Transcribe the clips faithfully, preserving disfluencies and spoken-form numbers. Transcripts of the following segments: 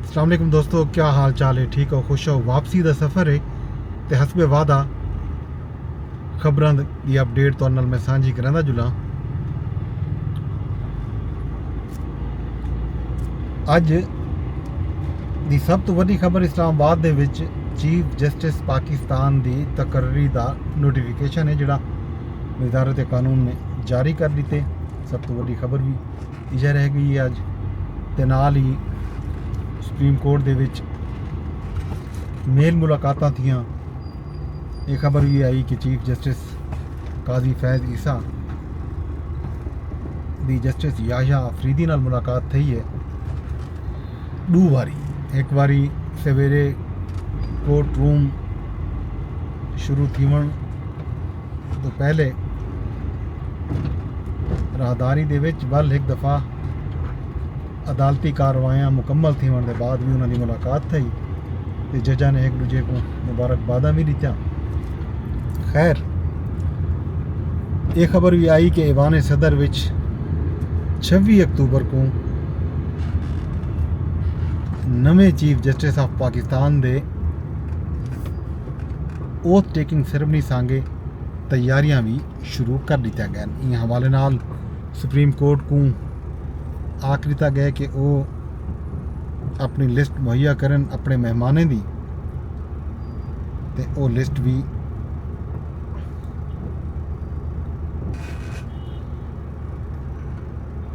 السلام علیکم دوستو، کیا حال چال ہے؟ ٹھیک ہو، خوش ہو؟ واپسی دا سفر ہے تے حسب وعدہ خبراں دی اپڈیٹ تہاݙے نال میں سانجھی کریندا جلاں۔ اڄ دی سب توں وݙی خبر، اسلام آباد دے وچ چیف جسٹس پاکستان دی تقرری دا نوٹیفکیشن ہے، جڑا وزارت قانون نے جاری کر ݙتے۔ سب توں وݙی خبر وی ایجھا رہ ڳئی ہے اڄ۔ تے نال ہی سپریم کورٹ دے وچ میل ملاقاتاں تھیاں۔ یہ خبر بھی آئی کہ چیف جسٹس قاضی فیض عیسیٰ دی جسٹس یحییٰ آفریدی نال ملاقات تھئی ہے ݙو واری۔ ہک واری سویرے کورٹ روم شروع تھیوݨ توں پہلے راہداری دے وچ، ول ہک دفعہ عدالتی کارروائیاں مکمل تھیوݨ دے بعد وی انہاں دی ملاقات تھئی تے ججاں نے ہک ݙوجھے کوں مبارکباداں وی ݙتیاں۔ خیر، یہ خبر وی آئی کہ ایوان صدر وچ چھوی اکتوبر کوں نویں چیف جسٹس آف پاکستان دے اوتھ ٹیکنگ سیریمنی سانگے تیاریاں وی شروع کر ݙتیاں ڳئن۔ ایں حوالے نال سپریم کورٹ کوں آکھ ݙتا ڳئے کہ او اپݨی لسٹ مہیا کرن اپݨے مہمانیں دی، تے او لسٹ وی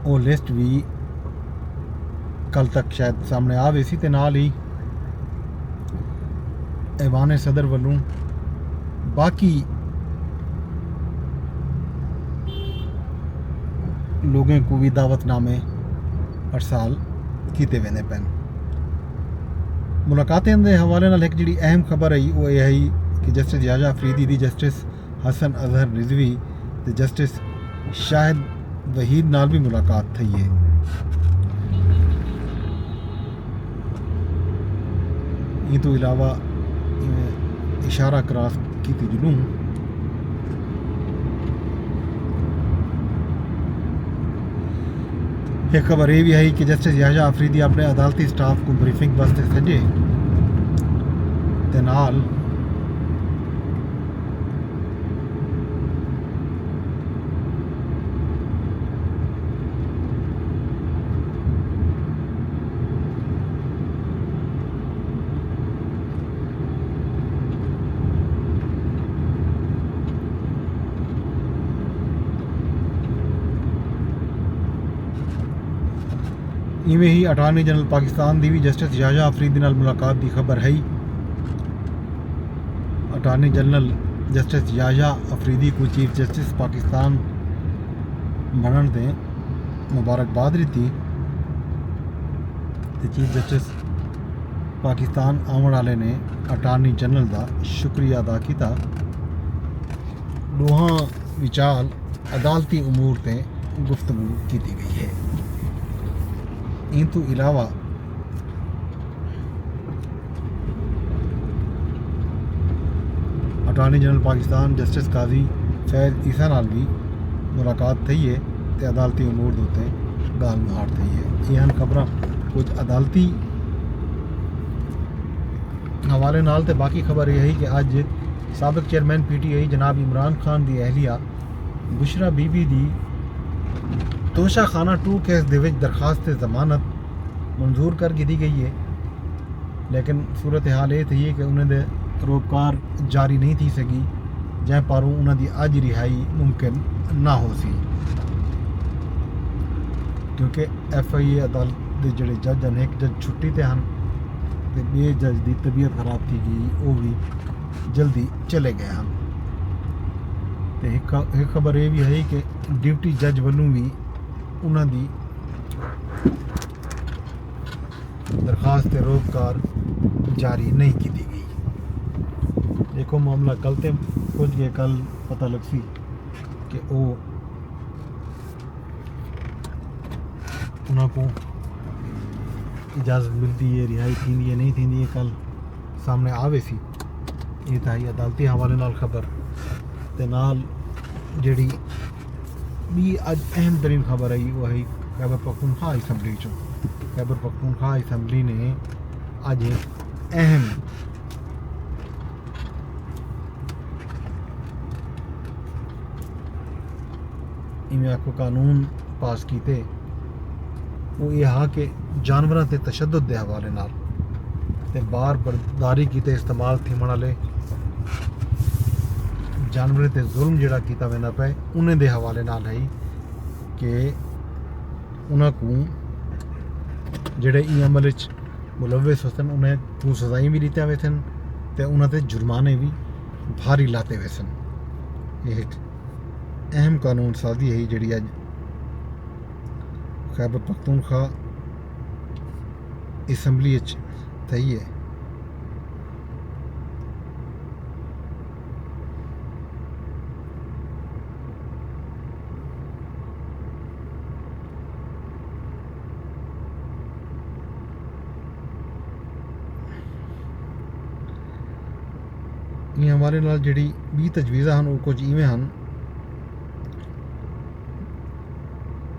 او لسٹ وی کل تک شاید سامݨے آ ویسی، تے نال ہی ایوان صدر ولوں باقی لوگیں کوں وی دعوت نامے ارسال کیتے ویندے پئن۔ ملاقاتیں دے حوالے نال ہک جڑی اہم خبر ہئی، او اے ہئی کہ جسٹس یحییٰ آفریدی دی جسٹس حسن اظہر رضوی تے جسٹس شاہد وحید نال وی ملاقات تھئی ہے۔ ایں توں علاوہ ایویں اشارہ کراس کیتی جلوں۔ ہک خبر اے وی ہئی کہ جسٹس یحییٰ آفریدی اپݨے عدالتی سٹاف کوں بریفنگ واسطے سݙے تے نال ایویں ہی اٹارنی جنرل پاکستان دی وی جسٹس یحییٰ آفریدی نال ملاقات دی خبر ہئی۔ اٹارنی جنرل جسٹس یحییٰ آفریدی کوں چیف جسٹس پاکستان بݨݨ تے مبارکباد ݙتی تے چیف جسٹس پاکستان آوݨ آلے نے اٹارنی جنرل دا شکریہ ادا کیتا۔ ݙوہاں وچال عدالتی امور تے گفتگو کیتی ڳئی ہے۔ ایں توں علاوہ اٹارنی جنرل پاکستان جسٹس قاضی فیض عیسیٰ نال وی ملاقات تھئی ہے تے عدالتی امور دے اتے ڳالھ مہاڑ تھئی ہے۔ ایہ ہن خبراں کجھ عدالتی حوالے نال، تے باقی خبر یہ ہے کہ اڄ سابق چیئرمین پی ٹی آئی جناب عمران خان دی اہلیہ بشریٰ بی بی دی توشہ خانہ ٹو کیس دے وچ درخواست ضمانت منظور کر گھدی ڳئی ہے، لیکن صورتحال اے تھئی ہے کہ انہاں دے روکار جاری نہیں تھی سڳی، جیں پاروں انہاں دی اڄ رہائی ممکن نہ ہوسی، کیونکہ ایف آئی اے عدالت دے جڑے جج ہن، ہک جج چھٹی تے ہن تے ٻئے جج دی طبیعت خراب تھی ڳئی، او وی جلدی چلے ڳئے ہن۔ تے ہک، ہک خبر اے وی ہئی کہ ڈیوٹی جج ولوں وی انہاں دی درخواست تے روکار جاری نہیں کیتی ڳئی۔ ݙیکھو معاملہ کل تے پڄ ڳئے، کل پتہ لڳسی کہ او انہاں کوں اجازت ملدی ہے، رہائی تھیندی ہے، نہیں تھیندی ہے، کل سامݨے آ ویسی۔ اے تاں ہئی عدالتی حوالے نال خبر، تے نال جیڑھی ٻی اڄ اہم ترین خبر ہئی، او ہئی خیبر پختونخوا اسمبلی چوں۔ خیبر پختونخوا اسمبلی نے اج ہک اہم ایویں آکھو قانون پاس کیتے، وہ یہ ہا کہ جانوراں تے تشدد دے حوالے نال تے بار برداری کیتے استعمال تھیوݨ والے جانوریں تے ظلم جڑا کیتا ویندا پئے، انہیں دے حوالے نال ہے کہ انہاں کوں جڑے ایں عمل وچ ملوث ہوسن، انہیں کوں سزائیں بھی ݙتیاں ویسن تے انہاں تے جرمانے بھی بھاری لاتے ویسن۔ یہ ایک اہم قانون سازی ہے جڑی اج خیبر پختونخوا اسمبلی وچ تھئی ہے۔ ایں حوالے نال جڑی ٻی تجویزاں ہن، او کجھ ایویں ہن۔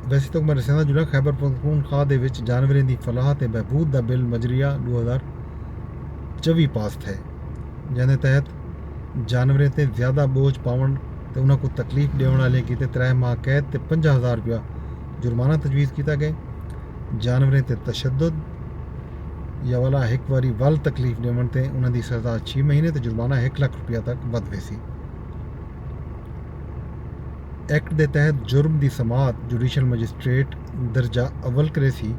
ویسے تاں میں ݙسیندا جلاں، خیبر پختونخوا دے وچ جانوریں دی فلاح تے بہبود دا بل مجریہ ݙو ہزار چووی پاس تھئے، جیندے تحت جانوریں تے زیادہ ٻوجھ پاوݨ تے انہاں کوں تکلیف ݙیوݨ آلیاں کیتے ترائے ماہ قید تے پنجاہ ہزار روپیہ جرمانہ تجویز کیتا ڳئے۔ جانوریں تے تشدد یا ولا ہک واری ول تکلیف ݙیوݨ تے انہاں دی سزا چھی مہینے تے جرمانہ ہک لکھ روپیہ تک ودھ ویسی۔ ایکٹ دے تحت جرم دی سماعت جوڈیشل مجسٹریٹ درجہ اول کریسی۔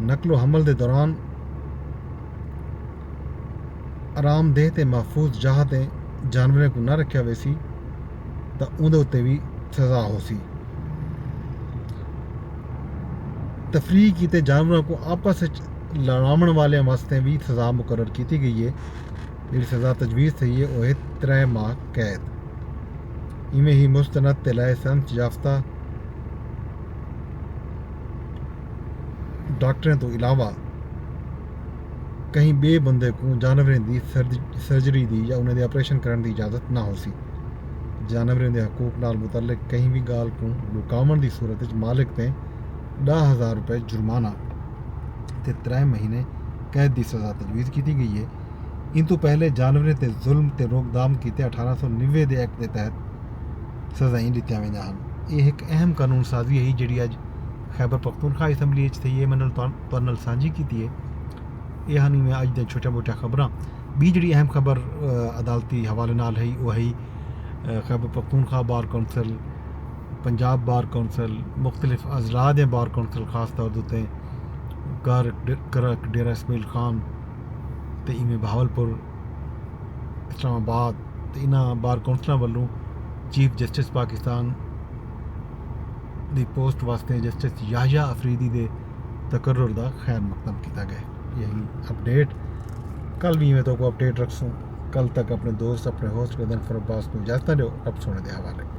نقل و حمل دے دوران آرام دہ تے محفوظ جاہ تے جانوریں کوں نہ رکھیا ویسی تاں اوندے اتے وی سزا ہوسی۔ تفریح کیتے جانوراں کوں آپس وچ لڑاوݨ والیاں واسطے وی سزا مقرر کیتی ڳئی ہے۔ جیڑھی سزا تجویز تھئی ہے او ہے ترے ماہ قید۔ ایویں ہی مستند تے لائسنس یافتہ ڈاکٹریں توں علاوہ کہیں ٻئے بندے کوں جانوریں دی سرج-، سرجری دی یا انہاں دے آپریشن کرݨ دی اجازت نہ ہوسی۔ جانوریں دے حقوق نال متعلق کہیں وی ڳالھ کوں لکاوݨ دی صورت وچ مالک تے ݙاہ ہزار روپے جرمانہ تے ترے مہینے قید دی سزا تجویز کیتی ڳئی ہے۔ ایں توں پہلے جانوریں تے ظلم تے روک دام کیتے اٹھارہ سو نوے دے ایکٹ دے تحت سزائیں ݙتیاں ویندیاں ہن۔ ایہ ہک اہم قانون سازی ہئی جیڑھی اج خیبر پختونخوا اسمبلی اچ تھئی ہے۔ میں نال تہاݙ-، تہاݙے نال سانجھی کیتی ہے۔ ایہ ہن ایویں اج دیاں چھوٹیاں موٹیاں خبراں۔ ٻی جیڑھی اہم خبر، آ، عدالتی حوالے نال ہئی، او ہئی، آ، خیبر پختونخوا بار کونسل، پنجاب بار کونسل، مختلف اضلاع دے بار کونسل، خاص طور تے کرک، کرک، ڈیرہ اسماعیل خان تے ایویں بہاولپور، اسلام آباد تے انہاں بار کونسلاں ولوں چیف جسٹس پاکستان دی پوسٹ واسطے جسٹس یحییٰ آفریدی دے تقرر دا خیر مقدم کیتا ڳئے۔ یہی اپڈیٹ۔ کل وی میں تہاکوں اپڈیٹ رکھسوں۔ کل تک اپݨے دوست، اپݨے ہوسٹ گدن فر عباس کوں اجازت ݙیو۔ رب سوہݨے دے حوالے۔